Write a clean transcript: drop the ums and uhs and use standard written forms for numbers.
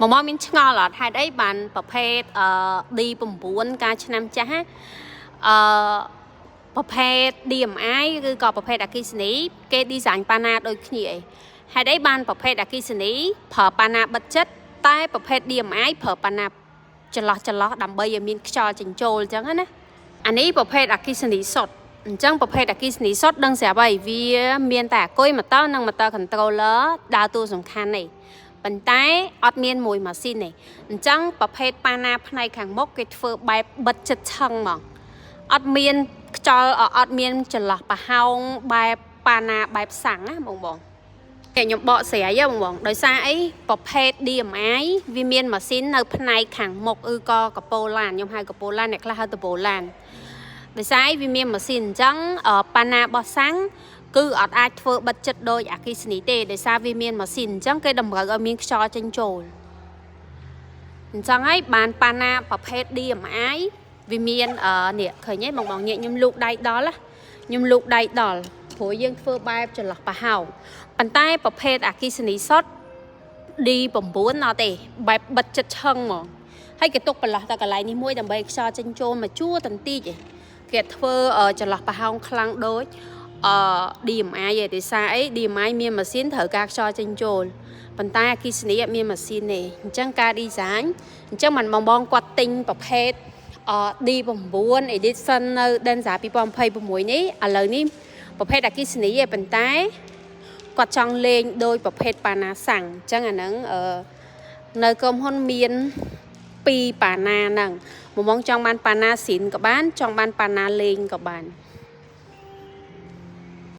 មកមកមានឆ្ងល់អត់ហេតុអីបានប្រភេទអឺ D9 កាលឆ្នាំចាស់ណាអឺប្រភេទ DMI ឬក៏ប្រភេទអគ្គិសនីគេ design ប៉ាណាដូចគ្នាអីហេតុអីបានប្រភេទអគ្គិសនីប្រើប៉ាណាបិទចិត្តតែប្រភេទ DMI ប្រើប៉ាណាចន្លោះចន្លោះដើម្បីឲ្យមានខ្យល់ចេញចូលអញ្ចឹងណាអានេះប្រភេទអគ្គិសនីសុទ្ធអញ្ចឹងប្រភេទអគ្គិសនីសុទ្ធដឹងស្រាប់ហើយវាមានតែអាគុយម៉ូទ័រនិង motor controller ដើរតួសំខាន់ទេប៉ុន្តែអត់មានមួយម៉ាស៊ីនទេអញ្ចឹងប្រភេទប៉ាណាផ្នែកខាងមុខគេធ្វើបែបបិទចិត្តឆឹងហ្មងអត់មានខ្យល់អត់មានចន្លោះប្រហោងបែបប៉ាណាបែបសាំងណាបងបងគេខ្ញុំបកស្រាយហ៎បងបងដោយសារអីប្រភេទ DMI វាមានម៉ាស៊ីននៅផ្នែកខាងមុខឬក៏កប៉ូឡានខ្ញុំហៅកប៉ូឡានអ្នកខ្លះហៅតបូឡានដោយសារអីវាមានម៉ាស៊ីនអញ្ចឹងប៉ាណារបស់សាំងគឺអត់អាចធ្វើបិទចិត្តដោយអគ្គិសនីទេដោយសារវាមានម៉ាស៊ីនអញ្ចឹងគេតម្រូវឲ្យមានខ្យល់ចេញចូលអញ្ចឹងហើយបានប៉ាណាប្រភេទ DMI វាមានអឺនេះឃើញទេបងបងញាកខ្ញុំលូកដៃដល់ណាខ្ញុំលូកដៃដល់ព្រោះយើងធ្វើបែបចន្លោះប្រហោងប៉ុន្តែប្រភេទអគ្គិសនីសុទ្ធ D9 អត់ទេបែបបិទចិត្តឆឹងហ្មងហើយគេទុកបន្លោះតែកន្លែងនេះមួយដើម្បីខ្យល់ចេញចូលមកជួរតន្តិចឯងគេធ្វើចន្លោះប្រហោងខ្លាំងដូចអឺ DMI ឯងដោយសារអី DMI មានម៉ាស៊ីនត្រូវការខ្យល់ចេញចូលប៉ុន្តែអគ្គិសនីអត់មានម៉ាស៊ីនទេអញ្ចឹងការ design អញ្ចឹងមិនបងបងគាត់ទិញប្រភេទអ D9 edition នៅ Denza 2026នេះឥឡូវនេះប្រភេទអគ្គិសនីឯងប៉ុន្តែគាត់ចង់លេងដោយប្រភេទប៉ាណាសាំងអញ្ចឹងអាហ្នឹងអឺនៅក្រុមហ៊ុនមានពីរប៉ាណាហ្នឹងមកមកចង់បានប៉ាណាស៊ីនក៏បានចង់បានប៉ាណាលេងក៏បាន។